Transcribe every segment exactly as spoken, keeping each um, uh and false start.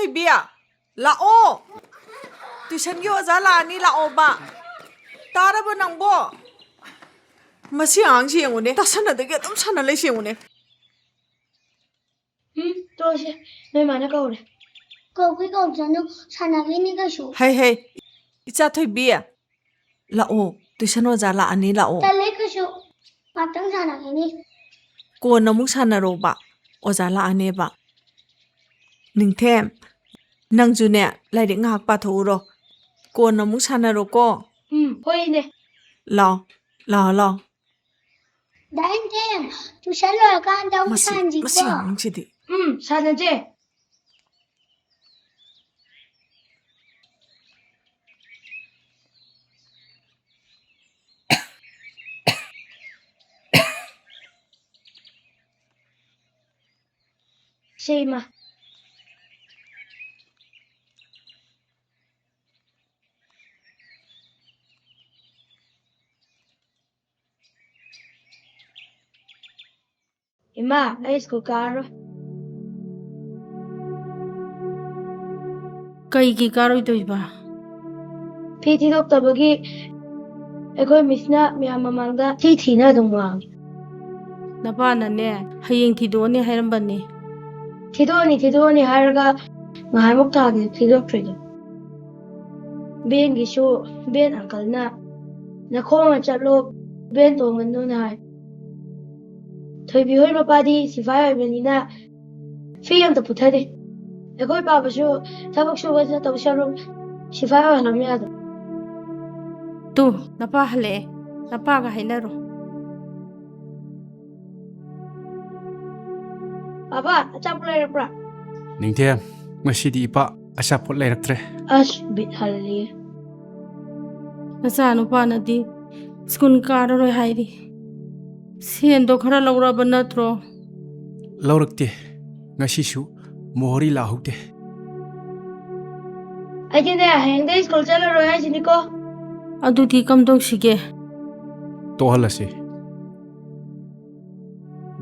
ꯏꯕꯤ, ꯂꯥꯛꯑꯣ꯫ ꯇ꯭ꯌꯨꯁꯟꯒꯤ ꯑꯣꯖꯥ ꯂꯥꯛꯑꯅꯤ, ꯂꯥꯛꯑꯣꯕ꯫ ꯇꯥꯔꯕꯣ ꯅꯪꯕꯣ? ꯃꯁꯤ ꯑꯉꯥꯡꯁꯤ ꯌꯦꯡꯉꯨꯅꯦ, ꯇꯥꯁꯟꯅꯗꯒꯤ ꯑꯗꯨꯝ ꯁꯥꯟꯅ ꯂꯩꯁꯤ ꯌꯦꯡꯉꯨꯅꯦ꯫ ꯎꯝ, ꯇꯣꯛꯑꯁꯦ꯫ ꯅꯣꯏ ꯃꯥꯅ ꯀꯧꯔꯦ꯫ ꯀꯧꯒꯦ ꯀꯧꯖꯅꯨ, ꯁꯥꯟꯅꯈꯤꯅꯤ ꯀꯩꯁꯨ꯫ ꯍꯩ ꯍꯩ, ꯏꯆꯥ ꯊꯣꯏꯕꯤ, ꯂꯥꯛꯑꯣ, ꯇ꯭ꯌꯨꯁꯟ ꯑꯣꯖꯥ ꯂꯥꯛꯑꯅꯤ, ꯂꯥꯛꯑꯣ꯫ ꯇꯜꯂꯦ ꯀꯩꯁꯨ, ꯉꯥꯛꯇꯪ ꯁꯥꯟꯅꯈꯤꯅꯤ꯫ ꯀꯣꯟꯅ ꯑꯃꯨꯛ ꯁꯥꯟꯅꯔꯣꯕ, ꯑꯣꯖꯥ ꯂꯥꯛꯑꯅꯦꯕ꯫ ꯅꯤꯡꯊꯦꯝ, ꯅꯪꯁꯨꯅꯦ ꯂꯥꯏꯔꯤꯛ ꯉꯥꯏꯍꯥꯛ ꯄꯥꯊꯣꯛꯎꯔꯣ, ꯀꯣꯟꯅ ꯑꯃꯨꯛ ꯁꯥꯟꯅꯔꯣꯀꯣ꯫ ꯎꯝ, ꯍꯣꯏꯅꯦ꯫ ꯂꯥꯛꯑꯣ, ꯂꯥꯛꯑꯣ, ꯂꯥꯛꯑꯣ꯫ ꯗꯥ ꯅꯤꯡꯊꯦꯝ, ꯇ꯭ꯌꯨꯁꯟ ꯂꯣꯏꯔꯀꯥꯟꯗ ꯑꯃꯨꯛ ꯃꯁꯤ, ꯁꯥꯟꯅꯁꯤꯀꯣ꯫ ꯃꯁꯤ ꯑꯉꯥꯡꯁꯤꯗꯤ꯫ ꯎꯝ, ꯁꯥꯟꯅꯁꯦ꯫ ꯁꯦ, ꯏꯃꯥ꯫ ꯏꯃꯥ, ꯑꯩ ꯁ꯭ꯀꯨꯜ ꯀꯥꯔꯔꯣꯏ꯫ ꯀꯩꯒꯤ ꯀꯥꯔꯣꯏꯗꯣꯏꯕ? ꯐꯤ ꯊꯤꯗꯣꯛꯇꯕꯒꯤ ꯑꯩꯈꯣꯏ ꯃꯤꯁꯅ ꯃꯌꯥꯝ ꯃꯃꯥꯡꯗ ꯊꯤ ꯊꯤꯅ ꯑꯗꯨꯝ ꯉꯥꯡꯉꯤ꯫ ꯅꯄꯥꯅꯅꯦ, ꯍꯌꯦꯡ ꯊꯤꯗꯣꯛꯑꯅꯤ ꯍꯥꯏꯔꯝꯕꯅꯤ꯫ ꯊꯤꯗꯣꯛꯑꯅꯤ, ꯊꯤꯗꯣꯛꯑꯅꯤ ꯍꯥꯏꯔꯒ ꯉꯍꯥꯟꯃꯨꯛ ꯊꯥꯒꯤ ꯊꯤꯗꯣꯛꯇ꯭ꯔꯤꯗꯣ꯫ ꯕꯦꯟꯒꯤꯁꯨ ꯕꯦꯟ ꯑꯪꯀꯜꯅ "ꯅꯈꯣꯡꯅ ꯆꯠꯂꯣ, ꯕꯦꯟ ꯇꯣꯡꯒꯅꯨꯅ" ꯍꯥꯏ꯫ ꯊꯣꯏꯕꯤ ꯍꯣꯏ ꯃꯄꯥꯗꯤ ꯁꯤꯐꯥꯏ ꯑꯣꯏꯕꯅꯤꯅ ꯐꯤ ꯑꯝꯇ ꯄꯨꯊꯗꯦ꯫ ꯑꯩꯈꯣꯏ ꯄꯥꯕꯁꯨ ꯊꯕꯛ ꯁꯨꯕ ꯆꯠꯇꯧ ꯁꯔꯨꯛ ꯁꯤꯐꯥꯏ ꯑꯣꯏꯍꯜꯂꯝ ꯌꯥꯗ꯭ꯔꯣ? ꯇꯨ, ꯅꯄꯥ ꯍꯜꯂꯛꯑꯦ꯫ ꯅꯄꯥꯒ ꯍꯥꯏꯅꯔꯣ꯫ ꯄꯥꯕ, ꯑꯆꯥꯄꯣꯠ ꯂꯩꯔꯛꯄ꯭ꯔꯥ? ꯅꯤꯡꯊꯦꯝ, ꯉꯁꯤꯗꯤ ꯏꯄꯥ ꯑꯆꯥꯄꯣꯠ ꯂꯩꯔꯛꯇ꯭ꯔꯦ꯫ ꯑꯁ, ꯕꯤꯠ ꯍꯜꯂꯤ꯫ ꯅꯆꯥꯅꯨꯄꯥꯅꯗꯤ ꯁ꯭ꯀꯨꯜ ꯀꯥꯔꯔꯣꯏ ꯍꯥꯏꯔꯤ꯫ ꯁꯦꯟꯗꯣ ꯈꯔ ꯂꯧꯔꯕ ꯅꯠꯇ꯭ꯔꯣ? ꯂꯧꯔꯛꯇꯦ꯫ ꯉꯁꯤꯁꯨ ꯃꯣꯍꯣꯔꯤ ꯂꯥꯛꯍꯧꯗꯦ꯫ ꯑꯩꯗꯤꯅꯦ, ꯍꯌꯦꯡꯗꯩ ꯁ꯭ꯀꯨꯜ ꯆꯠꯂꯔꯣꯏ ꯍꯥꯏꯁꯤꯅꯤꯀꯣ꯫ ꯑꯗꯨꯗꯤ ꯀꯝꯗꯧꯁꯤꯒꯦ? ꯇꯣꯛꯍꯜꯂꯁꯤ꯫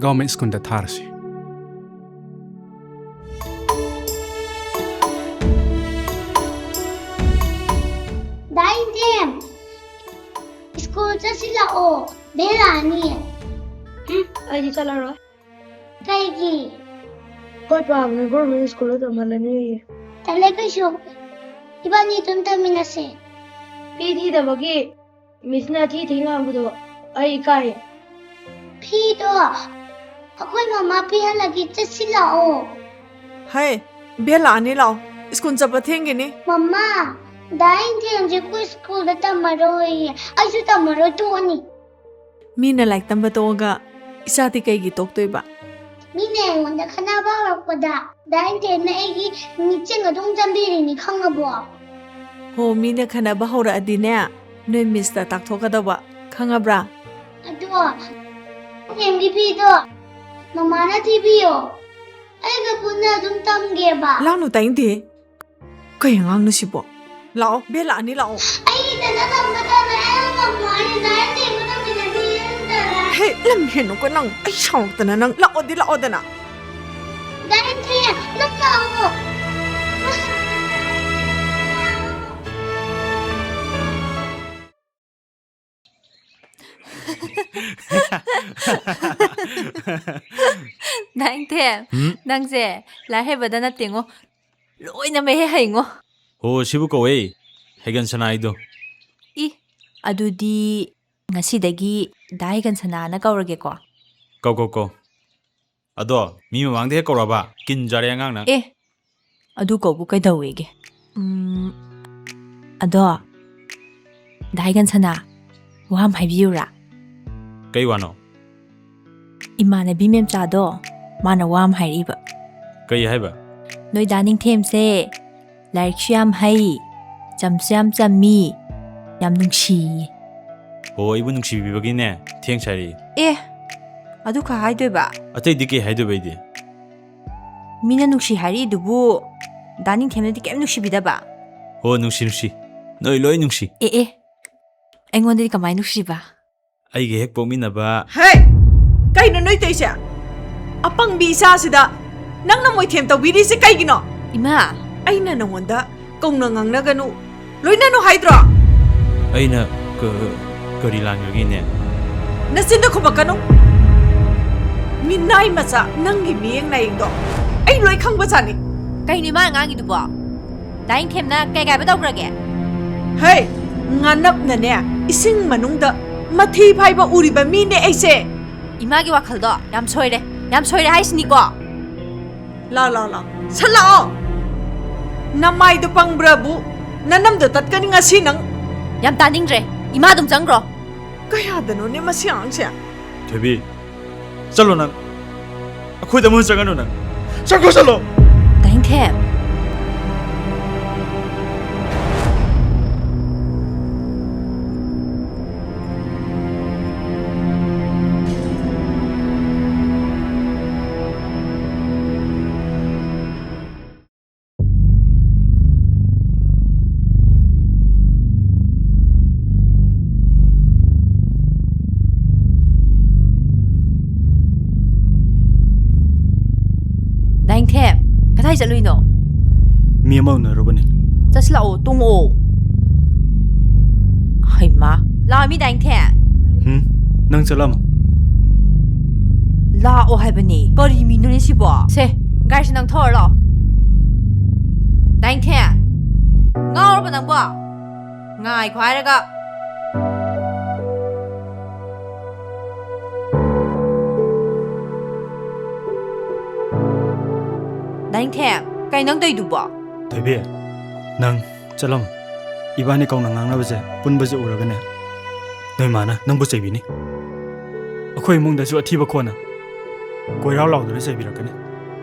ꯒꯚꯔꯟꯃꯦꯟꯠ ꯁ꯭ꯀꯨꯜꯗ ꯊꯥꯔꯁꯤ꯫ ꯁ꯭ꯀꯨꯜ ꯆꯠꯁꯤꯜꯂꯛꯑꯣ, ꯕꯦꯜ ꯂꯥꯛꯑꯅꯤꯌꯦ꯫ ꯎꯝ, ꯑꯩꯗꯤ ꯆꯠꯂꯔꯣꯏ꯫ ꯀꯩꯒꯤ? ꯑꯩꯈꯣꯏ ꯄꯥꯕꯅ ꯒꯣꯔꯃꯦꯟ ꯁ꯭ꯀꯨꯜꯗ ꯇꯝꯍꯜꯂꯅꯤ꯫ ꯇꯜꯂꯦ ꯀꯩꯁꯨ꯫ ꯏꯕꯥꯅꯤ ꯑꯗꯨꯝ ꯇꯝꯃꯤꯟꯅꯁꯦ꯫ ꯐꯤ ꯊꯤꯗꯕꯒꯤ ꯃꯤꯁꯅ ꯊꯤ ꯊꯤ ꯉꯥꯡꯕꯗꯣ ꯑꯩ ꯏꯀꯥꯏꯌꯦ꯫ ꯐꯤꯗꯣ ꯑꯩꯈꯣꯏ ꯃꯃꯥ ꯄꯤꯍꯜꯂꯒꯦ, ꯆꯠꯁꯤꯜꯂꯛꯑꯣ꯫ ꯍꯩ, ꯕꯦꯜ ꯂꯥꯛꯑꯅꯤ, ꯂꯥꯛꯑꯣ꯫ ꯁ꯭ꯀꯨꯜ ꯆꯠꯄ ꯊꯦꯡꯈꯤꯅꯤ꯫ ꯃꯃꯥ, ꯗꯥ ꯏꯟꯊꯦꯟꯁꯦ ꯑꯩꯈꯣꯏ ꯁ꯭ꯀꯨꯜꯗ ꯇꯝꯃꯔꯣꯏꯌꯦ꯫ ꯑꯩꯁꯨ ꯇꯝꯃꯔꯣꯏ, ꯇꯣꯛꯑꯅꯤ꯫ ꯃꯤꯅ ꯂꯥꯏꯔꯤꯛ ꯇꯝꯕ ꯇꯣꯛꯑꯒ ꯏꯆꯥꯗꯤ ꯀꯩꯒꯤ ꯇꯣꯛꯇꯣꯏꯕ? ꯃꯤꯅ ꯑꯩꯉꯣꯟꯗ ꯈꯠꯅꯕ ꯍꯧꯔꯛꯄꯗ ꯗꯥ ꯏꯟꯊꯦꯟꯅ ꯑꯩꯒꯤ ꯃꯤꯠꯆꯦꯡ ꯑꯗꯨꯝ ꯆꯝꯕꯤꯔꯤꯅꯤ, ꯈꯪꯉꯕꯣ? ꯍꯣ, ꯃꯤꯅ ꯈꯠꯅꯕ ꯍꯧꯔꯛꯑꯗꯤꯅꯦ, ꯅꯣꯏ ꯃꯤꯁꯇ ꯇꯥꯛꯊꯣꯛꯀꯗꯧꯕ, ꯈꯪꯉꯕ꯭ꯔꯥ? ꯑꯗꯣ, ꯏꯟꯊꯦꯟꯒꯤ ꯐꯤꯗꯣ ꯃꯃꯥꯅ ꯊꯤꯕꯤꯌꯣ꯫ ꯑꯩꯒ ꯄꯨꯟꯅ ꯑꯗꯨꯝ ꯇꯝꯒꯦꯕ꯫ ꯂꯥꯡꯅꯨ, ꯇꯥꯅꯤꯡꯗꯦ꯫ ꯀꯩ ꯑꯉꯥꯡꯅꯣ ꯁꯤꯕꯣ? ꯂꯥꯛꯑꯣ, ꯕꯦꯜ ꯂꯥꯛꯑꯅꯤ, ꯂꯥꯛꯑꯣ꯫ ꯑꯩ ꯏꯊꯟꯇ ꯇꯝꯕ ꯇꯜꯂꯦ, ꯑꯩ ꯉꯝꯃꯣꯏ, ꯗꯥ ꯏꯟꯊꯦꯟꯒ ꯇꯝꯃꯤꯟꯅꯅꯤ, ꯑꯩ ꯇꯜꯂꯦ꯫ ꯍꯦ, ꯂꯝ ꯍꯦꯟꯅꯨꯀꯣ ꯅꯪ, ꯑꯩ ꯁꯥꯎꯔꯛꯇꯅ ꯅꯪ ꯂꯥꯛꯑꯣꯗꯤ ꯂꯥꯛꯑꯣꯗꯅ꯫ ꯗꯥ ꯏꯟꯊꯦꯟ, ꯅꯪ ꯂꯥꯛꯑꯣ꯫ ꯗꯥ ꯏꯟꯊꯦꯟ, ꯍꯨꯝ? ꯅꯪꯁꯦ ꯂꯥꯏꯔꯤꯛ ꯍꯩꯕꯗ ꯅꯠꯇꯦꯉꯣ, ꯂꯣꯏꯅ ꯃꯍꯩ ꯍꯩꯉꯣ꯫ ꯍꯣ, ꯁꯤꯕꯨ ꯀꯧꯋꯦ ꯍꯩꯒꯟ ꯁꯅꯥꯏꯗꯣ꯫ ꯏ, ꯑꯗꯨꯗꯤ ꯉꯁꯤꯗꯒꯤ ꯗꯥ ꯍꯩꯒꯟ ꯁꯅꯥꯅ ꯀꯧꯔꯒꯦꯀꯣ꯫ ꯀꯧ, ꯀꯧ, ꯀꯧ꯫ ꯑꯗꯣ ꯃꯤ ꯃꯃꯥꯡꯗ ꯍꯦꯛ ꯀꯧꯔꯕ ꯀꯤꯟ ꯖꯥꯔꯦ ꯑꯉꯥꯡꯅ꯫ ꯑꯦ, ꯑꯗꯨ ꯀꯧꯕꯨ ꯀꯩꯗꯧꯋꯦꯒꯦ? ꯎꯝ, ꯑꯗꯣ ꯗꯥ ꯍꯩꯒꯟ ꯁꯅꯥ, ꯋꯥ ꯑꯃ ꯍꯥꯏꯕꯤꯌꯨꯔꯥ? ꯀꯩ ꯋꯥꯅꯣ? ꯏꯃꯥꯟꯅꯕꯤ ꯃꯦꯝꯆꯥꯗꯣ, ꯃꯥꯅ ꯋꯥ ꯑꯃ ꯍꯥꯏꯔꯛꯏꯕ꯫ ꯀꯩ ꯍꯥꯏꯕ? ꯅꯣꯏ ꯗꯥ ꯅꯤꯡꯊꯦꯝꯁꯦ ꯂꯥꯏꯔꯤꯛꯁꯨ ꯌꯥꯝ ꯍꯩ, ꯆꯝꯁꯨ ꯌꯥꯝ ꯆꯝꯃꯤ, ꯌꯥꯝ ꯅꯨꯡꯁꯤꯌꯦ꯫ ꯍꯣ, ꯑꯩꯕꯨ ꯅꯨꯡꯁꯤꯕꯤꯕꯒꯤꯅꯦ ꯊꯦꯡꯁ ꯍꯥꯏꯔꯛꯏ꯫ ꯑꯦ, ꯑꯗꯨ ꯈꯛ ꯍꯥꯏꯗꯣꯏꯕ? ꯑꯇꯩꯗꯤ ꯀꯩ ꯍꯥꯏꯗꯣꯏꯕ ꯑꯩꯗꯤ? ꯃꯤꯅ ꯅꯨꯡꯁꯤ ꯍꯥꯏꯔꯛꯏꯗꯨꯕꯨ ꯗꯥ ꯅꯤꯡꯊꯦꯝꯅꯗꯤ ꯀꯩꯝ ꯅꯨꯡꯁꯤꯕꯤꯗꯕ? ꯍꯣ, ꯅꯨꯡꯁꯤ, ꯅꯨꯡꯁꯤ꯫ ꯅꯣꯏ ꯂꯣꯏ ꯅꯨꯡꯁꯤ꯫ ꯑꯦ, ꯑꯦ, ꯑꯩꯉꯣꯟꯗꯗꯤ ꯀꯃꯥꯏꯅ ꯅꯨꯡꯁꯤꯕ? ꯑꯩꯒ ꯍꯦꯛ ꯄꯣꯛꯃꯤꯟꯅꯕ꯫ ꯍꯦ! ꯀꯩꯅꯣ ꯅꯣꯏ ꯇꯧꯏꯁꯦ? ꯑꯄꯪꯕꯤ ꯏꯆꯥꯁꯤꯗ ꯅꯪꯅ ꯃꯣꯏꯊꯦꯝ ꯇꯧꯕꯤꯔꯤꯁꯦ ꯀꯩꯒꯤꯅꯣ? ꯏꯃꯥ! ꯑꯩꯅ ꯅꯉꯣꯟꯗ ꯀꯧꯅ ꯉꯥꯡꯅꯒꯅꯨ, ꯂꯣꯏꯅꯅꯨ ꯍꯥꯏꯗ꯭ꯔꯣ? ꯑꯩꯅ ꯀ-, ꯀꯔꯤ ꯂꯥꯟꯈ꯭ꯔꯒꯦ, ꯏꯅꯦ? ꯅꯆꯤꯟꯗ ꯈꯨꯝꯃꯛꯀꯅꯨ꯫ ꯃꯤꯅꯥꯏ ꯃꯆꯥ, ꯅꯪꯒꯤ ꯃꯤꯌꯦꯡ ꯅꯥꯌꯦꯡꯗꯣ ꯑꯩ ꯂꯣꯏ ꯈꯪꯕꯖꯥꯠꯅꯤ꯫ ꯀꯩꯅꯣ ꯏꯃꯥꯅ ꯉꯥꯡꯉꯤꯗꯨꯕꯣ? ꯗꯥ ꯏꯪꯊꯦꯝꯅ ꯀꯩ ꯀꯥꯏꯕ ꯇꯧꯈ꯭ꯔꯒꯦ? ꯍꯦ, ꯉꯥꯅꯞꯅꯅꯦ, ꯏꯁꯤꯡ ꯃꯅꯨꯡꯗ ꯃꯊꯤ ꯐꯥꯏꯕ ꯎꯔꯤꯕ ꯃꯤꯅꯦ ꯑꯩꯁꯦ꯫ ꯏꯃꯥꯒꯤ ꯋꯥꯈꯜꯗꯣ ꯌꯥꯝ ꯁꯣꯏꯔꯦ, ꯌꯥꯝ ꯁꯣꯏꯔꯦ ꯍꯥꯏꯁꯤꯅꯤꯀꯣ꯫ ꯂꯥꯎ, ꯂꯥꯎ, ꯂꯥꯎ꯫ ꯁꯠ ꯂꯥꯛꯑꯣ꯫ ꯅꯃꯥꯏꯗꯣ ꯄꯪꯕ꯭ꯔꯥꯕꯨ? ꯅꯅꯝꯗꯣ ꯇꯠꯀꯅꯤ ꯉꯁꯤ ꯅꯪ꯫ ꯌꯥꯝ ꯇꯥꯅꯤꯡꯗ꯭ꯔꯦ꯫ ꯏꯃꯥ ꯑꯗꯨꯝ ꯆꯪꯈ꯭ꯔꯣ꯫ ꯀꯌꯥꯗꯅꯣꯅꯦ ꯃꯁꯤ ꯑꯉꯥꯡꯁꯦ? ꯊꯣꯏꯕꯤ, ꯆꯠꯂꯣ ꯅꯪ꯫ ꯑꯩꯈꯣꯏꯗ ꯑꯃꯨꯛ ꯆꯪꯒꯅꯨ ꯅꯪ꯫ ꯆꯠꯈ꯭ꯔꯣ, ꯆꯠꯂꯣ꯫ ꯗꯥ ꯏꯪꯊꯦꯝ꯫ ꯗꯥ ꯏꯪꯊꯦꯝ, ꯀꯗꯥꯏ ꯆꯠꯂꯨꯏꯅꯣ? ꯃꯤ ꯑꯃ ꯎꯅꯔꯨꯕꯅꯤ꯫ ꯆꯠꯁꯤꯜꯂꯛꯑꯣ, ꯇꯣꯡꯉꯛꯑꯣ꯫ ꯍꯩꯃꯥ, ꯂꯥꯛꯑꯃꯤ ꯗꯥ ꯏꯪꯊꯦꯝ꯫ ꯍꯨꯝ, ꯅꯪ ꯆꯠꯂꯝꯃꯣ꯫ ꯂꯥꯛꯑꯣ ꯍꯥꯏꯕꯅꯤ, ꯀꯔꯤ ꯃꯤꯅꯣꯅꯦ ꯁꯤꯕꯣ? ꯁꯦ, ꯒꯥꯔꯤꯁꯦ ꯅꯪ ꯊꯧꯔ ꯂꯥꯛꯑꯣ꯫ ꯗꯥ ꯏꯪꯊꯦꯝ, ꯉꯥꯎꯔꯕ ꯅꯪꯕꯣ? ꯉꯥꯏꯈꯣ ꯍꯥꯏꯔꯒ꯫ ꯗꯥ ꯏꯪꯊꯦꯝ, ꯀꯩ ꯅꯪ ꯇꯧꯏꯗꯨꯕꯣ? ꯊꯣꯏꯕꯤ, ꯅꯪ ꯆꯠꯂꯝꯃꯣ꯫ ꯏꯕꯥꯅꯤ ꯀꯧꯅ ꯉꯥꯡꯅꯕꯁꯦ, ꯄꯨꯟꯕꯁꯦ ꯎꯔꯒꯅꯦ, ꯅꯣꯏ ꯃꯥꯅ ꯅꯪꯕꯨ ꯆꯩꯕꯤꯅꯤ꯫ ꯑꯩꯈꯣꯏ ꯏꯃꯨꯡꯗꯁꯨ ꯑꯊꯤꯕ ꯈꯣꯟꯅ ꯀꯣꯏꯔꯥꯎ ꯂꯥꯎꯗꯨꯅ ꯆꯩꯕꯤꯔꯛꯀꯅꯤ꯫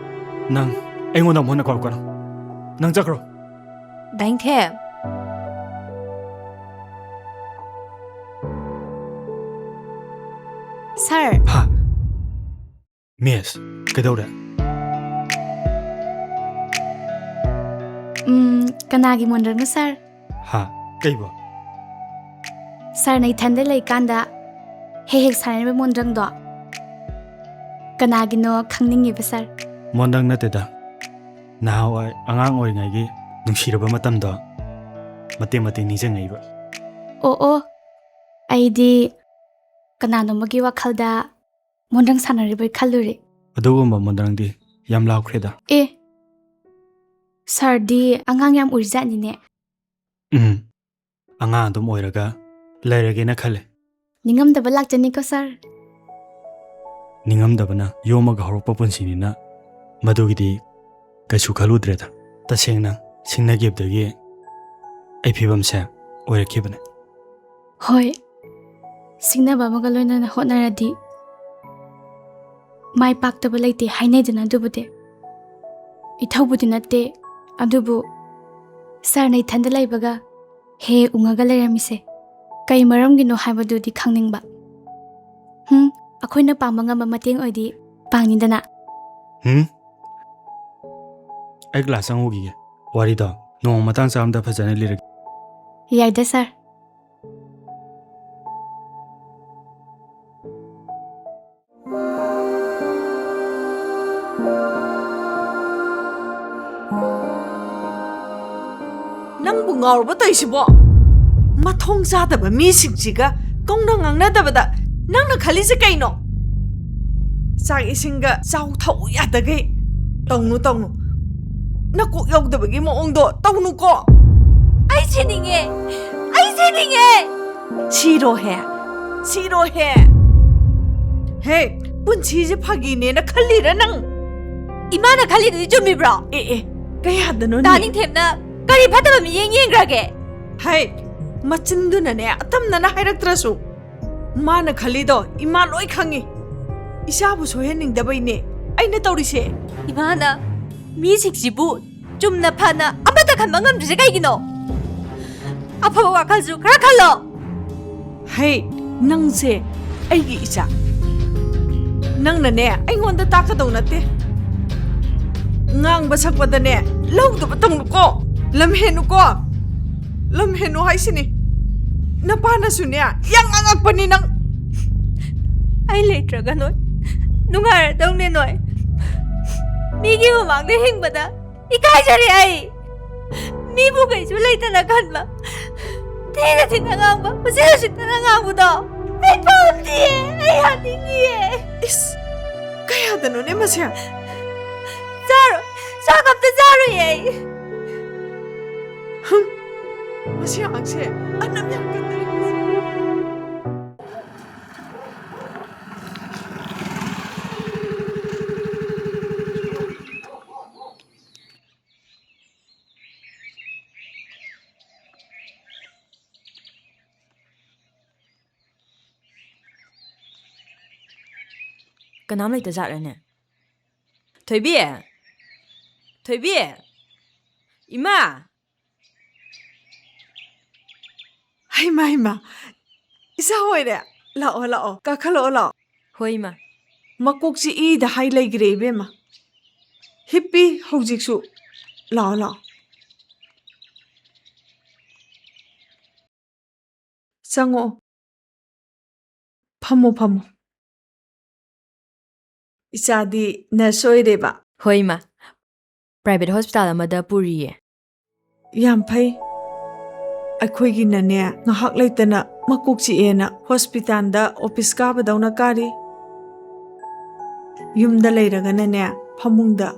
ꯅꯪ ꯑꯩꯉꯣꯟꯗ ꯑꯃꯨꯛ ꯍꯟꯅ ꯀꯧꯔꯛꯀꯅꯨ꯫ ꯅꯪ ꯆꯠꯈ꯭ꯔꯣ꯫ ꯗꯥ ꯏꯪꯊꯦꯝ꯫ ꯁꯥꯔ꯫ ꯍꯥ? ꯃꯤꯁ, ꯀꯩꯗꯧꯔꯦ? ꯎꯝ, ꯀꯅꯥꯒꯤ ꯃꯣꯟꯗ꯭ꯔꯪꯅꯣ, ꯁꯥꯔ? ꯍꯥ? ꯀꯩꯕꯣ? ꯁꯥꯔꯅ ꯏꯊꯟꯗ ꯂꯩꯀꯥꯟꯗ ꯍꯦꯛ ꯍꯦꯛ ꯁꯥꯟꯅꯔꯤꯕ ꯃꯣꯟꯗ꯭ꯔꯪꯗꯣ ꯀꯅꯥꯒꯤꯅꯣ ꯈꯪꯅꯤꯡꯉꯤꯕ, ꯁꯥꯔ꯫ ꯃꯣꯟꯗ꯭ꯔꯪ ꯅꯠꯇꯦꯗ꯫ ꯅꯍꯥꯟꯋꯥꯏ ꯑꯉꯥꯡ ꯑꯣꯏꯔꯤꯉꯩꯒꯤ ꯅꯨꯡꯁꯤꯔꯕ ꯃꯇꯝꯗꯣ ꯃꯇꯦꯛ ꯃꯇꯦꯛ ꯅꯤꯡꯁꯤꯡꯉꯛꯏꯕ꯫ ꯑꯣ, ꯑꯣ꯫ ꯑꯩꯗꯤ ꯀꯅꯥꯅꯣꯝꯃꯒꯤ ꯋꯥꯈꯜꯗ ꯃꯣꯟꯗ꯭ꯔꯪ ꯁꯥꯟꯅꯔꯤꯕꯣꯏ ꯈꯜꯂꯨꯔꯦ꯫ ꯑꯗꯨꯒꯨꯝꯕ ꯃꯣꯟꯗ꯭ꯔꯪꯗꯤ ꯌꯥꯝ ꯂꯥꯞꯈ꯭ꯔꯦꯗ꯫ ꯑꯦ, ꯁꯥꯔꯗꯤ ꯑꯉꯥꯡ ꯌꯥꯝ ꯑꯣꯏꯔꯤꯖꯥꯠꯅꯤꯅꯦ꯫ ꯎꯝ, ꯑꯉꯥꯡ ꯑꯗꯨꯝ ꯑꯣꯏꯔꯒ ꯂꯩꯔꯒꯦꯅ ꯈꯜꯂꯦ꯫ ꯅꯤꯡꯉꯝꯗꯕ ꯂꯥꯛꯆꯅꯤꯀꯣ, ꯁꯥꯔ꯫ ꯅꯤꯡꯉꯝꯗꯕꯅ ꯌꯣꯝꯃꯒ ꯍꯧꯔꯛꯄ ꯄꯨꯟꯁꯤꯅꯤꯅ ꯃꯗꯨꯒꯤꯗꯤ ꯀꯩꯁꯨ ꯈꯜꯂꯨꯗ꯭ꯔꯦꯗ꯫ ꯇꯁꯦꯡꯅ ꯁꯤꯡꯅꯈꯤꯕꯗꯒꯤ ꯑꯩ ꯐꯤꯕꯝꯁꯦ ꯑꯣꯏꯔꯛꯈꯤꯕꯅꯦ꯫ ꯍꯣꯏ, ꯁꯤꯡꯅꯕ ꯑꯃꯒ ꯂꯣꯏꯅꯅ ꯍꯣꯠꯅꯔꯗꯤ ꯃꯥꯏ ꯄꯥꯛꯇꯕ ꯂꯩꯇꯦ ꯍꯥꯏꯅꯩꯗꯅ꯫ ꯑꯗꯨꯕꯨꯗꯤ ꯏꯊꯧꯕꯨꯗꯤ ꯅꯠꯇꯦ, ꯑꯗꯨꯕꯨ ꯁꯥꯔꯅ ꯏꯊꯟꯗ ꯂꯩꯕꯒ ꯍꯦ ꯎꯉꯒ ꯂꯩꯔꯝꯃꯤꯁꯦ ꯀꯩ ꯃꯔꯝꯒꯤꯅꯣ ꯍꯥꯏꯕꯗꯨꯗꯤ ꯈꯪꯅꯤꯡꯕ꯫ ꯍꯨꯝ, ꯑꯩꯈꯣꯏꯅ ꯄꯥꯡꯕ ꯉꯝꯕ ꯃꯇꯦꯡ ꯑꯣꯏꯗꯤ ꯄꯥꯡꯅꯤꯗꯅ꯫ ꯍꯨꯝ? ꯑꯩ ꯀ꯭ꯂꯥꯁ ꯆꯪꯉꯨꯈꯤꯒꯦ꯫ ꯋꯥꯔꯤꯗꯣ ꯅꯣꯡꯃ ꯃꯇꯥꯡ ꯆꯥꯕꯗ ꯐꯖꯅ ꯂꯤꯔꯒꯦ꯫ ꯌꯥꯏꯗ, ꯁꯥꯔ꯫ ꯅꯪꯕꯨ ꯉꯥꯎꯔꯕ ꯇꯧꯏꯁꯤꯕꯣ? ꯃꯊꯣꯡ ꯆꯥꯗꯕ ꯃꯤꯁꯤꯡꯁꯤꯒ ꯀꯧꯅ ꯉꯥꯡꯅꯗꯕꯗ ꯅꯪꯅ ꯈꯜꯂꯤꯁꯦ ꯀꯩꯅꯣ? ꯆꯥꯛ ꯏꯁꯤꯡꯒ ꯆꯥꯎ ꯊꯛꯎ ꯌꯥꯗꯈꯩ ꯇꯧꯅꯨ, ꯇꯧꯅꯨ꯫ ꯅꯀꯣꯛ ꯌꯧꯗꯕꯒꯤ ꯃꯑꯣꯡꯗꯣ ꯇꯧꯅꯨꯀꯣ꯫ ꯑꯩ ꯁꯤꯅꯤꯡꯉꯦ, ꯑꯩ ꯁꯤꯅꯤꯡꯉꯦ꯫ ꯁꯤꯔꯣꯍꯦ, ꯁꯤꯔꯣꯍꯦ꯫ ꯍꯦ, ꯄꯨꯟꯁꯤꯁꯦ ꯐꯥꯒꯤꯅꯦꯅ ꯈꯜꯂꯤꯔ ꯅꯪ? ꯏꯃꯥꯅ ꯈꯜꯂꯤꯗꯨꯗꯤ ꯆꯨꯝꯃꯤꯕ꯭ꯔꯣ? ꯑꯦ, ꯑꯦ, ꯀꯌꯥꯗꯅꯣꯅꯦ? ꯗꯥ ꯅꯤꯡꯊꯦꯝꯅ ꯀꯔꯤ ꯐꯠꯇꯕ ꯃꯤꯠꯌꯦꯡ ꯌꯦꯡꯈ꯭ꯔꯒꯦ? ꯍꯩ, ꯃꯆꯤꯟꯗꯨꯅꯅꯦ ꯑꯇꯝꯅꯅ ꯍꯥꯏꯔꯛꯇ꯭ꯔꯁꯨ, ꯃꯥꯅ ꯈꯜꯂꯤꯗꯣ ꯏꯃꯥ ꯂꯣꯏ ꯈꯪꯉꯤ꯫ ꯏꯆꯥꯕꯨ ꯁꯣꯏꯍꯟꯅꯤꯡꯗꯕꯩꯅꯦ ꯑꯩꯅ ꯇꯧꯔꯤꯁꯦ꯫ ꯏꯃꯥꯅ ꯃꯤꯁꯤꯡꯁꯤꯕꯨ ꯆꯨꯝꯅ ꯐꯅ ꯑꯃꯠꯇ ꯈꯟꯕ ꯉꯝꯗ꯭ꯔꯤꯁꯦ ꯀꯩꯒꯤꯅꯣ? ꯑꯐꯕ ꯋꯥꯈꯜꯁꯨ ꯈꯔ ꯈꯜꯂꯣ꯫ ꯍꯩ, ꯅꯪꯁꯦ ꯑꯩꯒꯤ ꯏꯆꯥ꯫ ꯅꯪꯅꯅꯦ ꯑꯩꯉꯣꯟꯗ ꯇꯥꯛꯀꯗꯧ ꯅꯠꯇꯦ꯫ ꯉꯥꯡꯕ ꯁꯛꯄꯗꯅꯦ ꯂꯧꯗꯕ ꯇꯧꯅꯨꯀꯣ꯫ ꯂꯝ ꯍꯦꯟꯅꯨꯀꯣ꯫ ꯂꯝ ꯍꯦꯟꯅꯨ ꯍꯥꯏꯁꯤꯅꯤ꯫ ꯅꯄꯥꯅꯁꯨꯅꯦ ꯌꯥꯝ ꯉꯥꯡꯉꯛꯄꯅꯤ ꯅꯪ꯫ ꯑꯩ ꯂꯩꯇ꯭ꯔꯒ ꯅꯣꯏ ꯅꯨꯡꯉꯥꯏꯔꯗꯧꯅꯦ ꯅꯣꯏ꯫ ꯃꯤꯒꯤ ꯃꯃꯥꯡꯗ ꯍꯤꯡꯕꯗ ꯏꯀꯥꯏꯖꯔꯦ ꯑꯩ꯫ ꯃꯤꯕꯨ ꯀꯩꯁꯨ ꯂꯩꯇꯅ ꯈꯟꯕ ꯊꯤꯅ ꯊꯤꯅ ꯉꯥꯡꯕ, ꯎꯁꯤꯠ ꯎꯁꯤꯠꯇꯅ ꯉꯥꯡꯕꯗꯣ ꯑꯩ ꯄꯥꯝꯗꯤꯌꯦ, ꯑꯩ ꯌꯥꯅꯤꯡꯗꯤꯌꯦ꯫ ꯏꯁ, ꯀꯌꯥꯗꯅꯣꯅꯦ ꯃꯁꯦ? ꯆꯥꯔꯣꯏ, ꯆꯥꯛ ꯑꯝꯇ ꯆꯥꯔꯣꯏꯌꯦ ꯑꯩ꯫ ꯍꯨꯝ, ꯃꯁꯤ ꯑꯉꯥꯡꯁꯦ ꯑꯅꯝ ꯌꯥꯝ ꯀꯟꯅ꯫ ꯀꯅꯥꯝ ꯂꯩꯇ ꯖꯥꯠꯂꯅꯦ? ꯊꯣꯏꯕꯤ! ꯊꯣꯏꯕꯤ! ꯏꯃꯥ! ꯍꯩꯃꯥ, ꯍꯩꯃꯥ! ꯏꯆꯥ ꯑꯣꯏꯔꯦ꯫ ꯂꯥꯛꯑꯣ, ꯂꯥꯛꯑꯣ꯫ ꯀꯥꯈꯠꯂꯛꯑꯣ, ꯂꯥꯛꯑꯣ꯫ ꯍꯣꯏ, ꯏꯃꯥ꯫ ꯃꯀꯣꯛ ꯆꯤꯛꯏꯗ ꯍꯥꯏ ꯂꯩꯈ꯭ꯔꯦ, ꯏꯕꯦꯝꯃ꯫ ꯍꯤꯞꯄꯤ ꯍꯧꯖꯤꯛꯁꯨ꯫ ꯂꯥꯛꯑꯣ, ꯂꯥꯛꯑꯣ꯫ ꯆꯪꯉꯛꯑꯣ꯫ ꯐꯝꯃꯣ, ꯐꯝꯃꯣ꯫ ꯏꯆꯥꯗꯤ ꯅꯔꯁ ꯑꯣꯏꯔꯦꯕ? ꯍꯣꯏ, ꯏꯃꯥ꯫ ꯄ꯭ꯔꯥꯏꯚꯦꯠ ꯍꯣꯁꯄꯤꯇꯥꯜ ꯑꯃꯗ ꯄꯨꯔꯤꯌꯦ꯫ ꯌꯥꯝ ꯐꯩ꯫ ꯑꯩꯈꯣꯏꯒꯤꯅꯅꯦ, ꯉꯥꯏꯍꯥꯛ ꯂꯩꯇꯅ ꯃꯀꯣꯛ ꯆꯤꯛꯑꯦꯅ ꯍꯣꯁꯄꯤꯇꯥꯜꯗ ꯑꯣꯐꯤꯁ ꯀꯥꯕꯗꯧꯅ ꯀꯥꯔꯤ꯫ ꯌꯨꯝꯗ ꯂꯩꯔꯒꯅꯅꯦ, ꯐꯃꯨꯡꯗ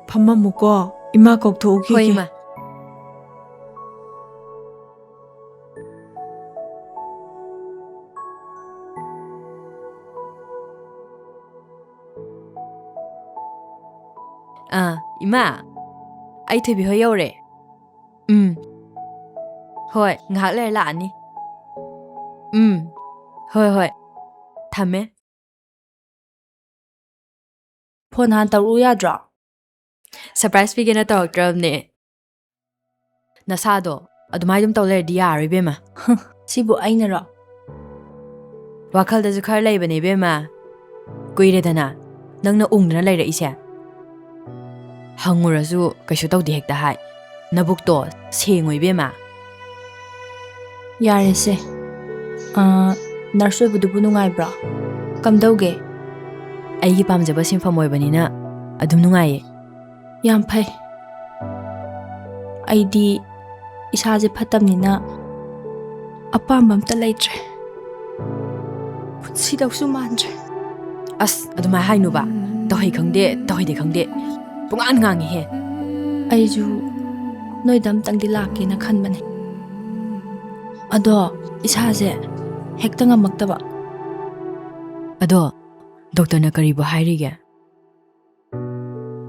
ꯐꯝꯃꯝꯃꯨꯀꯣ, ꯏꯃꯥ ꯀꯧꯊꯣꯛꯎꯈꯤꯒꯦ꯫ ꯍꯣꯏ, ꯏꯃꯥ꯫ ꯑꯥ, ꯏꯃꯥ, ꯑꯩ ꯊꯣꯏꯕꯤ ꯍꯣꯏ ꯌꯧꯔꯦ꯫ ꯎꯝ꯫ ꯍꯣꯏ, ꯉꯥꯏꯍꯥꯛ ꯂꯩꯔ ꯂꯥꯛꯑꯅꯤ꯫ ꯎꯝ꯫ ꯍꯣꯏ, ꯍꯣꯏ꯫ ꯊꯝꯃꯦ꯫ ꯐꯣꯟ ꯍꯥꯟꯅ ꯇꯧꯔꯛꯎ ꯌꯥꯗ꯭ꯔꯣ? ꯁꯔꯄ꯭ꯔꯥꯏꯖ ꯄꯤꯒꯦꯅ ꯇꯧꯔꯛꯇ꯭ꯔꯕꯅꯦ꯫ ꯅꯁꯥꯗꯣ ꯑꯗꯨꯃꯥꯏ ꯑꯗꯨꯝ ꯇꯧ ꯂꯩꯔꯗꯤ ꯌꯥꯔꯣꯏ, ꯏꯕꯦꯝꯃ꯫ ꯍꯨꯝ, ꯁꯤꯕꯨ ꯑꯩꯅꯔꯣ? ꯋꯥꯈꯜꯗꯁꯨ ꯈꯔ ꯂꯩꯕꯅꯦ, ꯏꯕꯦꯝꯃ꯫ ꯀꯨꯏꯔꯦꯗꯅ ꯅꯪꯅ ꯎꯪꯗꯅ ꯂꯩꯔꯛꯏꯁꯦ꯫ ꯍꯪꯉꯨꯔꯁꯨ ꯀꯩꯁꯨ ꯇꯧꯗꯦ ꯍꯦꯛꯇ ꯍꯥꯏ꯫ ꯅꯕꯨꯛꯇꯣ ꯁꯦꯡꯉꯣ, ꯏꯕꯦꯝꯃ꯫ ꯌꯥꯔꯦꯁꯦ꯫ ꯑꯥ, ꯅꯔꯁ ꯑꯣꯏꯕꯗꯨꯕꯨ ꯅꯨꯡꯉꯥꯏꯕ꯭ꯔꯣ? ꯀꯝꯗꯧꯒꯦ? ꯑꯩꯒꯤ ꯄꯥꯝꯖꯕ ꯁꯤꯟꯐꯝ ꯑꯣꯏꯕꯅꯤꯅ ꯑꯗꯨꯝ ꯅꯨꯡꯉꯥꯏꯌꯦ꯫ ꯌꯥꯝ ꯐꯩ꯫ ꯑꯩꯗꯤ ꯏꯁꯥꯁꯦ ꯐꯠꯇꯕꯅꯤꯅ ꯑꯄꯥꯝꯕ ꯑꯝꯇ ꯂꯩꯇ꯭ꯔꯦ꯫ ꯄꯨꯟꯁꯤꯗꯧꯁꯨ ꯃꯥꯟꯗ꯭ꯔꯦ꯫ ꯑꯁ, ꯑꯗꯨꯃꯥꯏꯅ ꯍꯥꯏꯅꯨꯕ꯫ ꯇꯧꯍꯩ ꯈꯪꯗꯦ, ꯇꯧꯍꯩꯗꯦ ꯈꯪꯗꯦ꯫ ꯄꯨꯡꯉꯥꯡ ꯉꯥꯡꯉꯤꯍꯦ꯫ ꯑꯩꯁꯨ ꯅꯣꯏꯗ ꯑꯝꯇꯪꯗꯤ ꯂꯥꯛꯀꯦꯅ ꯈꯟꯕꯅꯦ꯫ ꯑꯗꯣ ꯏꯁꯥꯁꯦ ꯍꯦꯛꯇ ꯉꯝꯃꯛꯇꯕ꯫ ꯑꯗꯣ ꯗꯣꯛꯇꯔꯅ ꯀꯔꯤꯕꯨ ꯍꯥꯏꯔꯤꯒꯦ?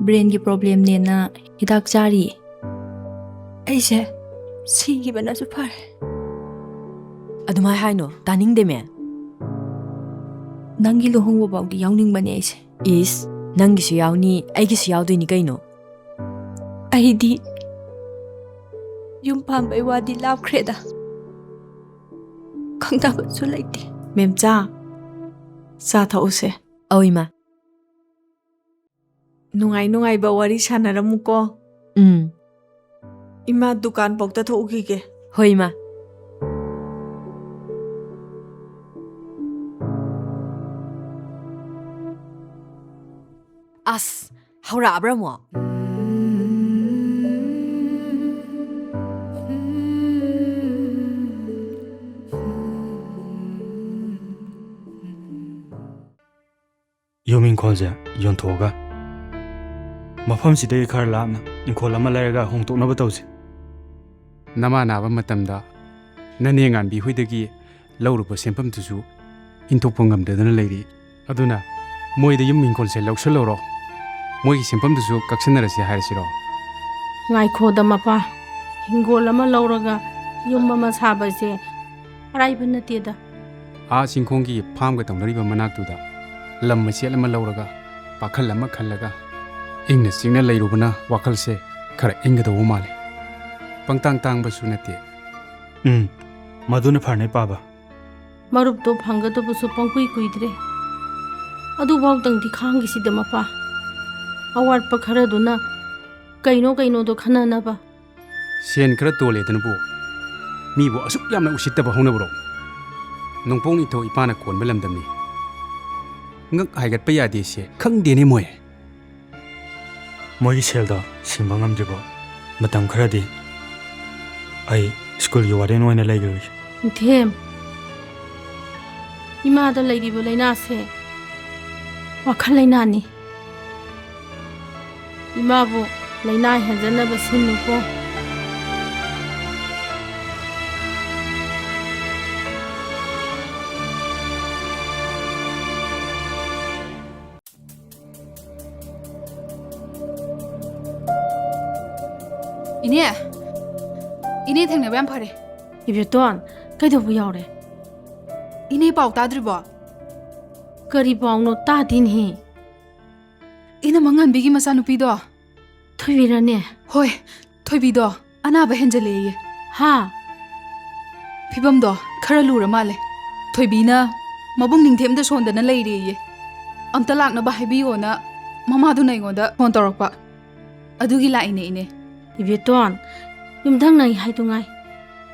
ꯕ꯭ꯔꯦꯟꯒꯤ ꯄ꯭ꯔꯣꯕ꯭ꯂꯦꯝꯅꯦꯅ ꯍꯤꯗꯥꯛ ꯆꯥꯔꯤ꯫ ꯑꯩꯁꯦ ꯁꯤꯈꯤꯕꯅꯁꯨ ꯐꯔꯦ꯫ ꯑꯗꯨꯃꯥꯏ ꯍꯥꯏꯅꯣ, ꯇꯥꯅꯤꯡꯗꯦꯃꯦ꯫ ꯅꯪꯒꯤ ꯂꯨꯍꯣꯡꯕ ꯐꯥꯎꯗꯤ ꯌꯥꯎꯅꯤꯡꯕꯅꯦ ꯑꯩꯁꯦ꯫ ꯏꯁ, ꯅꯪꯒꯤꯁꯨ ꯌꯥꯎꯅꯤ, ꯑꯩꯒꯤꯁꯨ ꯌꯥꯎꯗꯣꯏꯅꯤ ꯀꯩꯅꯣ꯫ ꯑꯩꯗꯤ ꯌꯨꯝ ꯄꯥꯟꯕꯩ ꯋꯥꯗꯤ ꯂꯥꯞꯈ꯭ꯔꯦꯗ꯫ ꯈꯪꯅꯕꯁꯨ ꯂꯩꯇꯦ꯫ ꯃꯦꯝꯆꯥ, ꯆꯥ ꯊꯛꯎꯁꯦ꯫ ꯑꯧ, ꯏꯃꯥ꯫ ꯅꯨꯡꯉꯥꯏ ꯅꯨꯡꯉꯥꯏꯕ ꯋꯥꯔꯤ ꯁꯥꯟꯅꯔꯝꯃꯨꯀꯣ꯫ ꯎꯝ꯫ ꯏꯃꯥ, ꯗꯨꯀꯥꯟ ꯐꯥꯎꯇ ꯊꯣꯛꯎꯈꯤꯒꯦ꯫ ꯍꯣꯏ, ꯏꯃꯥ꯫ ꯑꯁ, ꯍꯧꯔꯛꯑꯕ꯭ꯔꯥ ꯑꯃꯨꯛ? ꯌꯨꯝ ꯏꯪꯈꯣꯜꯁꯦ ꯌꯣꯟꯊꯣꯛꯑꯒ ꯃꯐꯝꯁꯤꯗꯒꯤ ꯈꯔ ꯂꯥꯞꯅ ꯏꯪꯈꯣꯜ ꯑꯃ ꯂꯩꯔꯒ ꯍꯣꯡꯗꯣꯛꯅꯕ ꯇꯧꯁꯤ꯫ ꯅꯃꯥ ꯅꯥꯕ ꯃꯇꯝꯗ ꯅꯅꯦ ꯉꯥꯟꯕꯤ ꯍꯣꯏꯗꯒꯤ ꯂꯧꯔꯨꯕ ꯁꯦꯟꯐꯝꯗꯨꯁꯨ ꯏꯟꯊꯣꯛꯄ ꯉꯝꯗꯗꯅ ꯂꯩꯔꯤ꯫ ꯑꯗꯨꯅ ꯃꯣꯏꯗ ꯌꯨꯝ ꯏꯪꯈꯣꯜꯁꯦ ꯂꯧꯁꯜꯍꯧꯔꯣ꯫ ꯃꯣꯏꯒꯤ ꯁꯦꯟꯐꯝꯗꯨꯁꯨ ꯀꯛꯁꯟꯅꯔꯁꯤ ꯍꯥꯏꯔꯁꯤꯔꯣ? ꯉꯥꯏꯈꯣꯗ ꯃꯄꯥ, ꯍꯤꯡꯒꯣꯜ ꯑꯃ ꯂꯧꯔꯒ ꯌꯨꯝ ꯑꯃ ꯁꯥꯕꯁꯦ ꯑꯔꯥꯏꯕ ꯅꯠꯇꯦꯗ꯫ ꯑꯥ ꯆꯤꯡꯈꯣꯡꯒꯤ ꯐꯥꯝꯒ ꯇꯧꯅꯔꯤꯕ ꯃꯅꯥꯛꯇꯨꯗ ꯂꯝ ꯃꯆꯦꯠ ꯑꯃ ꯂꯧꯔꯒ ꯄꯥꯈꯜ ꯑꯃ ꯈꯜꯂꯒ ꯏꯪꯅ ꯆꯤꯛꯅ ꯂꯩꯔꯨꯕꯅ ꯋꯥꯈꯜꯁꯦ ꯈꯔ ꯏꯪꯒꯗꯧꯕ ꯃꯥꯜꯂꯤ꯫ ꯄꯪꯇꯥꯡ ꯇꯥꯡꯕꯁꯨ ꯅꯠꯇꯦ꯫ ꯎꯝ, ꯃꯗꯨꯅ ꯐꯔꯅꯤ ꯄꯥꯕ꯫ ꯃꯔꯨꯞꯇꯣ ꯐꯪꯒꯗꯕꯁꯨ ꯄꯪꯀꯨꯏ ꯀꯨꯏꯗ꯭ꯔꯦ꯫ ꯑꯗꯨꯐꯥꯎꯗꯪꯗꯤ ꯈꯥꯡꯈꯤꯁꯤꯗ ꯃꯄꯥ꯫ ꯑꯋꯥꯠꯄ ꯈꯔꯗꯨꯅ ꯀꯩꯅꯣ ꯀꯩꯅꯣꯗꯣ ꯈꯟꯅꯅꯕ꯫ ꯁꯦꯟ ꯈꯔ ꯇꯣꯜꯂꯦꯗꯅꯕꯨ ꯃꯤꯕꯨ ꯑꯁꯨꯛ ꯌꯥꯝꯅ ꯎꯁꯤꯠꯇꯕ ꯍꯧꯅꯕ꯭ꯔꯣ? ꯅꯣꯡꯄꯣꯛ ꯅꯤꯡꯊꯧ ꯏꯄꯥꯅ ꯀꯣꯟꯕ ꯂꯝꯗꯝꯅꯤ꯫ ꯉꯛ ꯍꯥꯏꯒꯠꯄ ꯌꯥꯗꯦ ꯁꯦ ꯈꯪꯗꯦꯅꯦ ꯃꯣꯏ꯫ ꯃꯣꯏꯒꯤ ꯁꯦꯜꯗꯣ ꯁꯤꯡꯕ ꯉꯝꯗ꯭ꯔꯤꯕꯣ ꯃꯇꯝ ꯈꯔꯗꯤ ꯑꯩ ꯁ꯭ꯀꯨꯜꯒꯤ ꯋꯥꯔꯗꯦꯟ ꯑꯣꯏꯅ ꯂꯩꯈ꯭ꯔꯒꯦ꯫ ꯅꯤꯡꯊꯦꯝ, ꯏꯃꯥꯗ ꯂꯩꯔꯤꯕ ꯂꯥꯏꯅꯥꯁꯦ ꯋꯥꯈꯜ ꯂꯥꯏꯅꯥꯅꯤ꯫ ꯏꯃꯥꯕꯨ ꯂꯥꯏꯅꯥ ꯍꯦꯟꯖꯟꯅꯕ ꯁꯤꯟꯅꯨꯀꯣ꯫ ꯏꯅꯦ, ꯏꯅꯦ ꯊꯦꯡꯅꯕ ꯌꯥꯝ ꯐꯔꯦ꯫ ꯏꯕꯦꯇꯣꯟ, ꯀꯩꯗꯧꯕ ꯌꯥꯎꯔꯦ? ꯏꯅꯦ ꯄꯥꯎ ꯇꯥꯗ꯭ꯔꯤꯕꯣ? ꯀꯔꯤ ꯄꯥꯎꯅꯣ? ꯇꯥꯗꯦꯅꯦꯍꯦ꯫ ꯏꯅꯝꯃ ꯉꯥꯟꯕꯤꯒꯤ ꯃꯆꯥꯅꯨꯄꯤꯗꯣ꯫ ꯊꯣꯏꯕꯤꯔꯅꯦ? ꯍꯣꯏ, ꯊꯣꯏꯕꯤꯗꯣ ꯑꯅꯥꯕ ꯍꯦꯟꯖꯜꯂꯦꯌꯦ꯫ ꯍꯥ? ꯐꯤꯕꯝꯗꯣ ꯈꯔ ꯂꯨꯔ ꯃꯥꯜꯂꯦ꯫ ꯊꯣꯏꯕꯤꯅ ꯃꯕꯨꯡ ꯅꯤꯡꯊꯦꯝꯗ ꯁꯣꯟꯗꯅ ꯂꯩꯔꯦꯌꯦ꯫ ꯑꯝꯇ ꯂꯥꯛꯅꯕ ꯍꯥꯏꯕꯤꯌꯣꯅ ꯃꯃꯥꯗꯨꯅ ꯑꯩꯉꯣꯟꯗ ꯐꯣꯟ ꯇꯧꯔꯛꯄ꯫ ꯑꯗꯨꯒꯤ ꯂꯥꯛꯏꯅꯦ, ꯏꯅꯦ꯫ ꯏꯕꯦꯇꯣꯟ, ꯌꯨꯝꯊꯪꯅꯩ ꯍꯥꯏꯗꯨꯉꯥꯏ꯫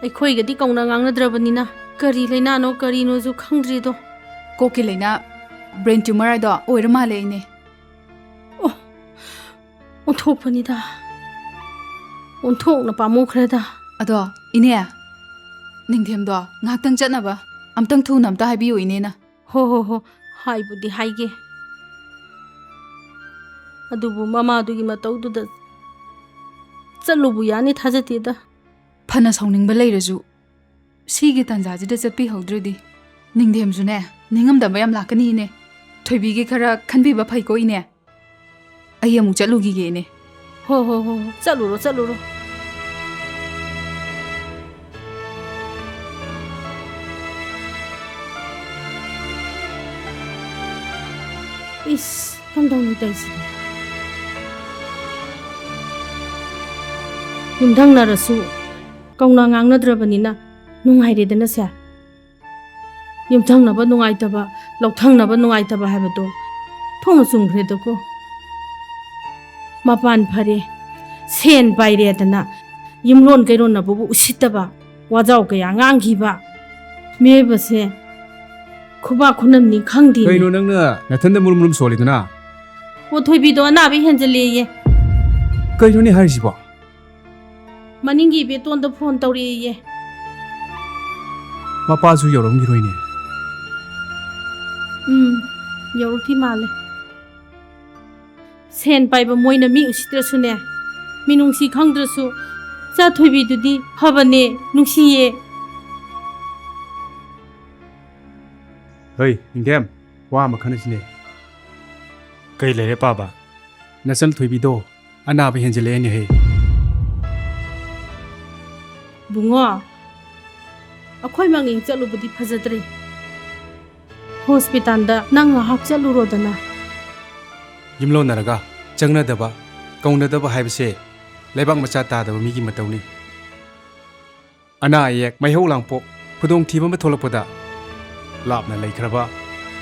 ꯑꯩꯈꯣꯏꯒꯗꯤ ꯀꯧꯅ ꯉꯥꯡꯅꯗ꯭ꯔꯕꯅꯤꯅ ꯀꯔꯤ ꯂꯥꯏꯅꯥꯅꯣ ꯀꯔꯤꯅꯣꯁꯨ ꯈꯪꯗ꯭ꯔꯤꯗꯣ꯫ ꯀꯣꯛꯀꯤ ꯂꯥꯏꯅꯥ, brain tumor ꯍꯥꯏꯗꯣ ꯑꯣꯏꯔ ꯃꯥꯜꯂꯦ, ꯏꯅꯦ꯫ ꯑꯣ, ꯑꯣꯟꯊꯣꯛꯄꯅꯤꯗ꯫ ꯑꯣꯟꯊꯣꯛꯅ ꯄꯥꯝꯃꯨꯈ꯭ꯔꯦꯗ꯫ ꯑꯗꯣ, ꯏꯅꯦ, ꯅꯤꯡꯊꯦꯝꯗꯣ ꯉꯥꯏꯍꯥꯛꯇꯪ ꯆꯠꯅꯕ ꯑꯝꯇꯪ ꯊꯨꯅ ꯑꯝꯇ ꯍꯥꯏꯕꯤꯌꯨ, ꯏꯅꯦꯅ꯫ ꯍꯣ, ꯍꯣ, ꯍꯣ, ꯍꯥꯏꯕꯨꯗꯤ ꯍꯥꯏꯒꯦ꯫ ꯑꯗꯨꯕꯨ ꯃꯃꯥꯗꯨꯒꯤ ꯃꯇꯧꯗꯨꯗ ꯆꯠꯂꯨꯕꯨ ꯌꯥꯅꯤ ꯊꯥꯖꯗꯦꯗ꯫ ꯐꯅ ꯁꯥꯎꯅꯤꯡꯕ ꯂꯩꯔꯁꯨ, ꯁꯤꯒꯤ ꯇꯥꯟꯖꯥꯁꯤꯗ ꯆꯠꯄꯤꯍꯧꯗ꯭ꯔꯗꯤ ꯅꯤꯡꯊꯦꯝꯁꯨꯅꯦ, ꯅꯤꯡꯉꯝꯗꯕ ꯌꯥꯝ ꯂꯥꯛꯀꯅꯤ, ꯏꯅꯦ꯫ ꯊꯣꯏꯕꯤꯒꯤ ꯈꯔ ꯈꯟꯕꯤꯕ ꯐꯩꯀꯣ, ꯏꯅꯦ꯫ ꯑꯩ ꯑꯃꯨꯛ ꯆꯠꯂꯨꯈꯤꯒꯦ, ꯏꯅꯦ꯫ ꯍꯣ, ꯍꯣ, ꯍꯣ, ꯍꯣ꯫ ꯆꯠꯂꯨꯔꯣ, ꯆꯠꯂꯨꯔꯣ꯫ ꯏꯁ, ꯀꯝꯗꯧꯅꯤ ꯇꯧꯔꯤꯁꯤꯗꯤ? ꯌꯨꯝꯊꯪꯅꯔꯁꯨ ꯀꯧꯅ ꯉꯥꯡꯅꯗ꯭ꯔꯕꯅꯤꯅ ꯅꯨꯡꯉꯥꯏꯔꯦꯗꯅ ꯁꯦ꯫ ꯌꯨꯝꯊꯪꯅꯕ ꯅꯨꯡꯉꯥꯏꯇꯕ, ꯂꯧꯊꯪꯅꯕ ꯅꯨꯡꯉꯥꯏꯇꯕ ꯍꯥꯏꯕꯗꯣ ꯊꯣꯛꯅ ꯆꯨꯝꯈ꯭ꯔꯦꯗꯀꯣ꯫ ꯃꯄꯥꯟ ꯐꯔꯦ, ꯁꯦꯟ ꯄꯥꯏꯔꯦꯗꯅ ꯌꯨꯝꯂꯣꯟ ꯀꯩꯔꯣꯟꯅꯕꯕꯨ ꯎꯁꯤꯠꯇꯕ, ꯋꯥꯖꯥꯎ ꯀꯌꯥ ꯉꯥꯡꯈꯤꯕ꯫ ꯃꯤꯑꯣꯏꯕꯁꯦ ꯈꯨꯕꯥꯛ ꯈꯨꯅꯝꯅꯤ ꯈꯪꯗꯦ꯫ ꯀꯩꯅꯣ ꯅꯪꯅ ꯅꯊꯟꯗ ꯃꯨꯔꯨꯝ ꯃꯨꯔꯨꯝ ꯁꯣꯜꯂꯤꯗꯨꯅ? ꯑꯣ, ꯊꯣꯏꯕꯤꯗꯣ ꯑꯅꯥꯕ ꯍꯦꯟꯖꯜꯂꯦꯌꯦ꯫ ꯀꯩꯅꯣꯅꯦ ꯍꯥꯏꯔꯤꯁꯤꯕꯣ? ꯃꯅꯤꯡꯒꯤ ꯏꯕꯦꯇꯣꯟꯗ ꯐꯣꯟ ꯇꯧꯔꯛꯑꯦꯌꯦ꯫ ꯃꯄꯥꯁꯨ ꯌꯧꯔꯝꯈꯤꯔꯣꯏꯅꯦ꯫ ꯎꯝ, ꯌꯧꯔꯛꯇꯤ ꯃꯥꯜꯂꯦ꯫ ꯁꯦꯟ ꯄꯥꯏꯕ ꯃꯣꯏꯅ ꯃꯤ ꯎꯁꯤꯠꯇ꯭ꯔꯁꯨꯅꯦ, ꯃꯤꯅꯨꯡꯁꯤ ꯈꯪꯗ꯭ꯔꯁꯨ, ꯏꯆꯥ ꯊꯣꯏꯕꯤꯗꯨꯗꯤ ꯐꯕꯅꯦ, ꯅꯨꯡꯁꯤꯌꯦ꯫ ꯍꯩ, ꯅꯤꯡꯊꯦꯝ, ꯋꯥ ꯑꯃ ꯈꯟꯅꯁꯤꯅꯦ꯫ ꯀꯩ ꯂꯩꯔꯦ, ꯄꯥꯕ? ꯅꯆꯟ ꯊꯣꯏꯕꯤꯗꯣ ꯑꯅꯥꯕ ꯍꯦꯟꯖꯤꯜꯂꯛꯑꯦꯅꯦꯍꯦ꯫ ꯕꯨꯡꯉꯣ, ꯑꯩꯈꯣꯏ ꯃꯉꯦꯡ ꯆꯠꯂꯨꯕꯗꯤ ꯐꯖꯗ꯭ꯔꯦ꯫ ꯍꯣꯁꯄꯤꯇꯥꯜꯗ ꯅꯪ ꯉꯥꯏꯍꯥꯛ ꯆꯠꯂꯨꯔꯣꯗꯅ꯫ ꯌꯨꯝꯂꯣꯟꯅꯔꯒ ꯆꯪꯅꯗꯕ, ꯀꯧꯅꯗꯕ ꯍꯥꯏꯕꯁꯦ ꯂꯩꯕꯥꯛ ꯃꯆꯥ ꯇꯥꯗꯕ ꯃꯤꯒꯤ ꯃꯇꯧꯅꯤ꯫ ꯑꯅꯥ ꯑꯌꯦꯛ, ꯃꯩꯍꯧ ꯂꯥꯡꯄꯣꯛ, ꯈꯨꯗꯣꯡꯊꯤꯕ ꯑꯃ ꯊꯣꯛꯂꯛꯄꯗ ꯂꯥꯞꯅ ꯂꯩꯈ꯭ꯔꯕ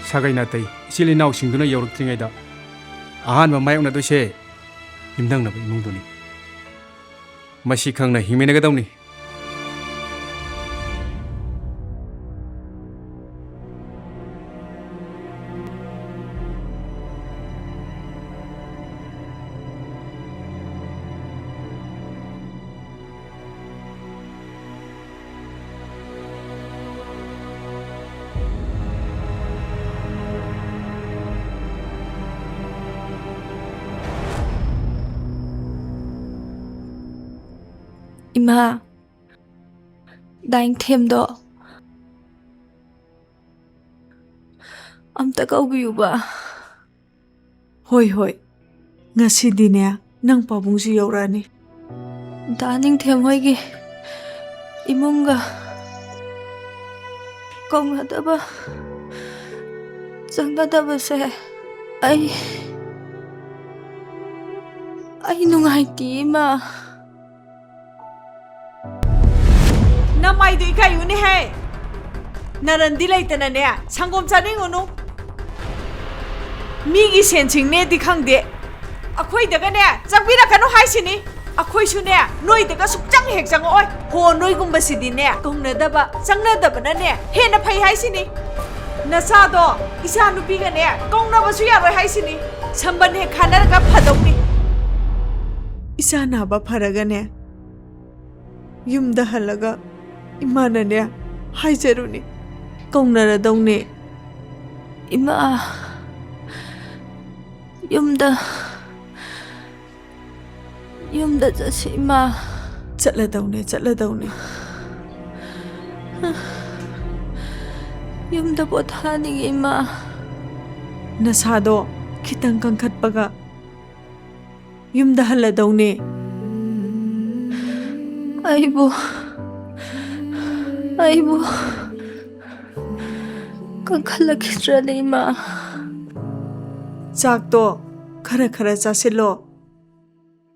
ꯁꯥꯒꯩ ꯅꯥꯇꯩ, ꯏꯆꯤꯜ ꯏꯅꯥꯎꯁꯤꯡꯗꯨꯅ ꯌꯧꯔꯛꯇ꯭ꯔꯤꯉꯩꯗ ꯑꯍꯥꯟꯕ ꯃꯥꯌꯣꯛꯅꯗꯣꯏꯁꯦ ꯌꯨꯝꯊꯪꯅꯕ ꯏꯃꯨꯡꯗꯨꯅꯤ꯫ ꯃꯁꯤ ꯈꯪꯅ ꯍꯤꯡꯃꯤꯟꯅꯒꯗꯧꯅꯤ꯫ ꯏꯃꯥ, ꯗꯥ ꯅꯤꯡꯊꯦꯝꯗꯣ ꯑꯝꯇ ꯀꯧꯕꯤꯌꯨꯕ꯫ ꯍꯣꯏ, ꯍꯣꯏ, ꯉꯁꯤꯗꯤꯅꯦ ꯅꯪ ꯄꯥꯕꯨꯡꯁꯨ ꯌꯧꯔꯛꯑꯅꯤ꯫ ꯗꯥ ꯅꯤꯡꯊꯦꯝ ꯍꯣꯏꯒꯤ ꯏꯃꯨꯡꯒ ꯀꯧꯅꯗꯕ, ꯆꯪꯅꯗꯕꯁꯦ ꯑꯩ, ꯑꯩ ꯅꯨꯡꯉꯥꯏꯇꯦ, ꯏꯃꯥ꯫ ꯅꯃꯥꯏꯗꯨ ꯏꯀꯥꯏꯌꯨꯅꯦꯍꯦ꯫ ꯅꯔꯟꯗꯤ ꯂꯩꯇꯅꯅꯦ, ꯁꯪꯒꯣꯝ ꯆꯥꯅꯤꯡꯉꯨꯅꯨ꯫ ꯃꯤꯒꯤ ꯁꯦꯟꯁꯤꯡꯅꯦꯗꯤ ꯈꯪꯗꯦ, ꯑꯩꯈꯣꯏꯗꯒꯅꯦ ꯆꯪꯕꯤꯔꯛꯀꯅꯨ ꯍꯥꯏꯁꯤꯅꯤ꯫ ꯑꯩꯈꯣꯏꯁꯨꯅꯦ ꯅꯣꯏꯗꯒ ꯁꯨꯛꯆꯪ ꯍꯦꯛ ꯆꯪꯉꯛꯑꯣꯏ꯫ ꯍꯣ, ꯅꯣꯏꯒꯨꯝꯕꯁꯤꯗꯤꯅꯦ ꯀꯧꯅꯗꯕ, ꯆꯪꯅꯗꯕꯅꯅꯦ ꯍꯦꯟꯅ ꯐꯩ ꯍꯥꯏꯁꯤꯅꯤ꯫ ꯅꯆꯥꯗꯣ ꯏꯆꯥ ꯅꯨꯄꯤꯒꯅꯦ ꯀꯧꯅꯕꯁꯨ ꯌꯥꯔꯣꯏ ꯍꯥꯏꯁꯤꯅꯤ꯫ ꯁꯝꯕꯟ ꯍꯦꯛ ꯈꯥꯅꯔꯒ ꯐꯗꯧꯅꯤ꯫ ꯏꯆꯥ ꯅꯥꯕ ꯐꯔꯒꯅꯦ ꯌꯨꯝꯗ ꯍꯜꯂꯒ ꯏꯃꯥꯅꯅꯦ ꯍꯥꯏꯖꯔꯨꯅꯤ꯫ ꯀꯧꯅꯔꯗꯧꯅꯦ꯫ ꯏꯃꯥ, ꯌꯨꯝꯗ, ꯌꯨꯝꯗ ꯆꯠꯁꯤ, ꯏꯃꯥ꯫ ꯆꯠꯂꯗꯧꯅꯦ, ꯆꯠꯂꯗꯧꯅꯦ꯫ ꯌꯨꯝꯗ ꯄꯣꯊꯥꯅꯤꯡꯉꯤ, ꯏꯃꯥ꯫ ꯅꯁꯥꯗꯣ ꯈꯤꯇꯪ ꯀꯟꯈꯠꯄꯒ ꯌꯨꯝꯗ ꯍꯜꯂꯗꯧꯅꯦ꯫ ꯑꯩꯕꯨ, ꯑꯩꯕꯨ ꯀꯟꯈꯠꯂꯛꯈꯤꯗ꯭ꯔꯅꯦ, ꯏꯃꯥ? ꯆꯥꯛꯇꯣ ꯈꯔ ꯈꯔ ꯆꯥꯁꯤꯜꯂꯣ꯫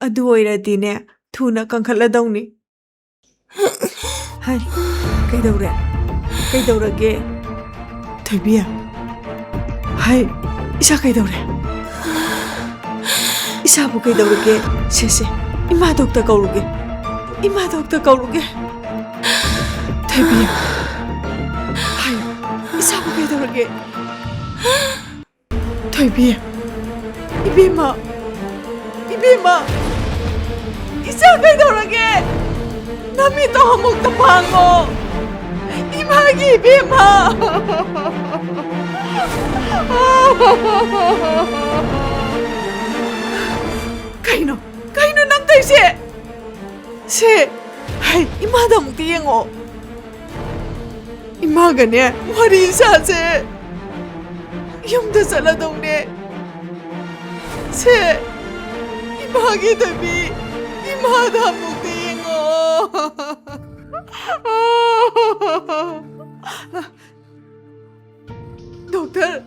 ꯑꯗꯨ ꯑꯣꯏꯔꯗꯤꯅꯦ, ꯊꯨꯅ ꯀꯟꯈꯠꯂꯗꯧꯅꯤ꯫ ꯍꯥꯏ, ꯀꯩꯗꯧꯔꯦ? ꯀꯩꯗꯧꯔꯒꯦ? ꯊꯣꯏꯕꯤ, ꯍꯥꯏ, ꯏꯁꯥ ꯀꯩꯗꯧꯔꯦ? ꯏꯁꯥꯕꯨ ꯀꯩꯗꯧꯔꯒꯦ? ꯁꯦ, ꯁꯦ, ꯏꯃꯥ ꯗꯣꯛꯇꯔ ꯀꯧꯔꯨꯒꯦ꯫ ꯏꯃꯥ ꯗꯣꯛꯇꯔ ꯀꯧꯔꯨꯒꯦ꯫ ꯊꯣꯏꯕꯤ, ꯍꯥꯏ, ꯏꯁꯥꯕꯨ ꯀꯩꯗꯧꯔꯒꯦ? ꯊꯣꯏꯕꯤ, ꯏꯕꯦꯝꯃ, ꯏꯕꯦꯝꯃ, ꯏꯆꯥ ꯀꯩꯗꯧꯔꯒꯦ? ꯅꯃꯤꯠꯇꯣ ꯑꯃꯨꯛꯇ ꯄꯥꯡꯉꯣ꯫ ꯏꯃꯥꯒꯤ ꯏꯕꯦꯝꯃ꯫ ꯀꯩꯅꯣ, ꯀꯩꯅꯣ ꯅꯪ ꯇꯧꯏꯁꯦ? ꯁꯦ, ꯍꯩ, ꯏꯃꯥꯗ ꯑꯃꯨꯛꯇ ꯌꯦꯡꯉꯣ꯫ ꯏꯃꯥꯒꯅꯦ ꯋꯥꯔꯤ ꯁꯥꯁꯦ꯫ ꯌꯨꯝꯗ ꯆꯠꯂꯗꯧꯅꯦ꯫ ꯁꯦ, ꯏꯃꯥꯒꯤ ꯊꯣꯏꯕꯤ, ꯏꯃꯥꯗ ꯑꯃꯨꯛꯇ ꯌꯦꯡꯉꯣ꯫ ꯗꯣꯛꯇꯔ,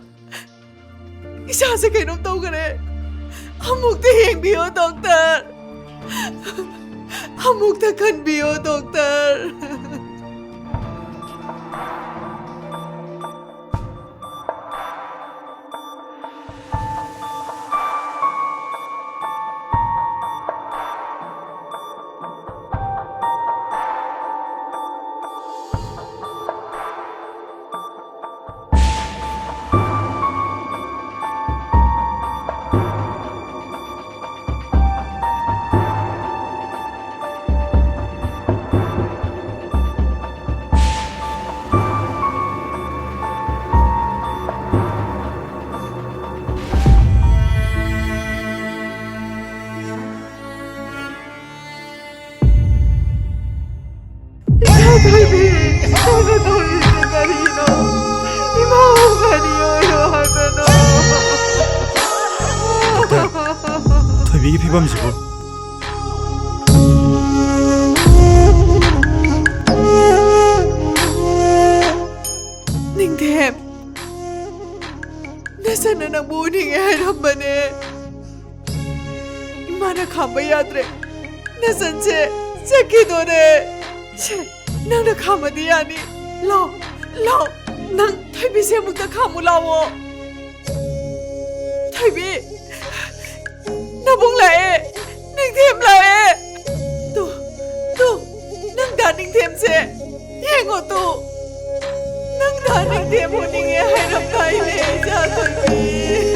ꯏꯁꯥꯁꯦ ꯀꯩꯅꯣꯝ ꯇꯧꯈꯔꯦ꯫ ꯑꯃꯨꯛꯇ ꯌꯦꯡꯕꯤꯌꯣ ꯗꯣꯛꯇꯔ꯫ ꯑꯃꯨꯛꯇ ꯈꯟꯕꯤꯌꯣ ꯗꯣꯛꯇꯔ꯫ ꯐꯤꯕꯝꯁꯤꯕꯨ꯫ ꯅꯤꯡꯊꯦꯝ, ꯅꯆꯟꯅ ꯅꯪꯕꯨ ꯎꯅꯤꯡꯉꯦ ꯍꯥꯏꯔꯝꯕꯅꯦ꯫ ꯏꯃꯥꯅ ꯈꯥꯝꯕ ꯌꯥꯗ꯭ꯔꯦ꯫ ꯅꯆꯟꯁꯦ ꯆꯠꯈꯤꯗꯣꯔꯦ꯫ ꯁꯦ, ꯅꯪꯅ ꯈꯥꯝꯃꯗꯤ ꯌꯥꯅꯤ꯫ ꯂꯥꯎ, ꯂꯥꯎ, ꯅꯪ ꯊꯣꯏꯕꯤꯁꯦ ꯑꯃꯨꯛꯇ ꯈꯥꯝꯃꯨ ꯂꯥꯎꯑꯣ꯫ ꯊꯣꯏꯕꯤ, ꯅꯕꯨꯡ ꯂꯥꯛꯑꯦ, ꯅꯤꯡꯊꯦꯝ ꯂꯥꯛꯑꯦ꯫ ꯇꯨ, ꯇꯨ, ꯅꯪ ꯗꯥ ꯅꯤꯡꯊꯦꯝꯁꯦ ꯌꯦꯡꯉꯣ ꯇꯨ꯫ ꯅꯪ ꯗꯥ ꯅꯤꯡꯊꯦꯝ ꯎꯅꯤꯡꯉꯦ ꯍꯥꯏꯔꯝꯗꯥꯏꯅꯦ, ꯏꯆꯥ ꯊꯣꯏꯕꯤ꯫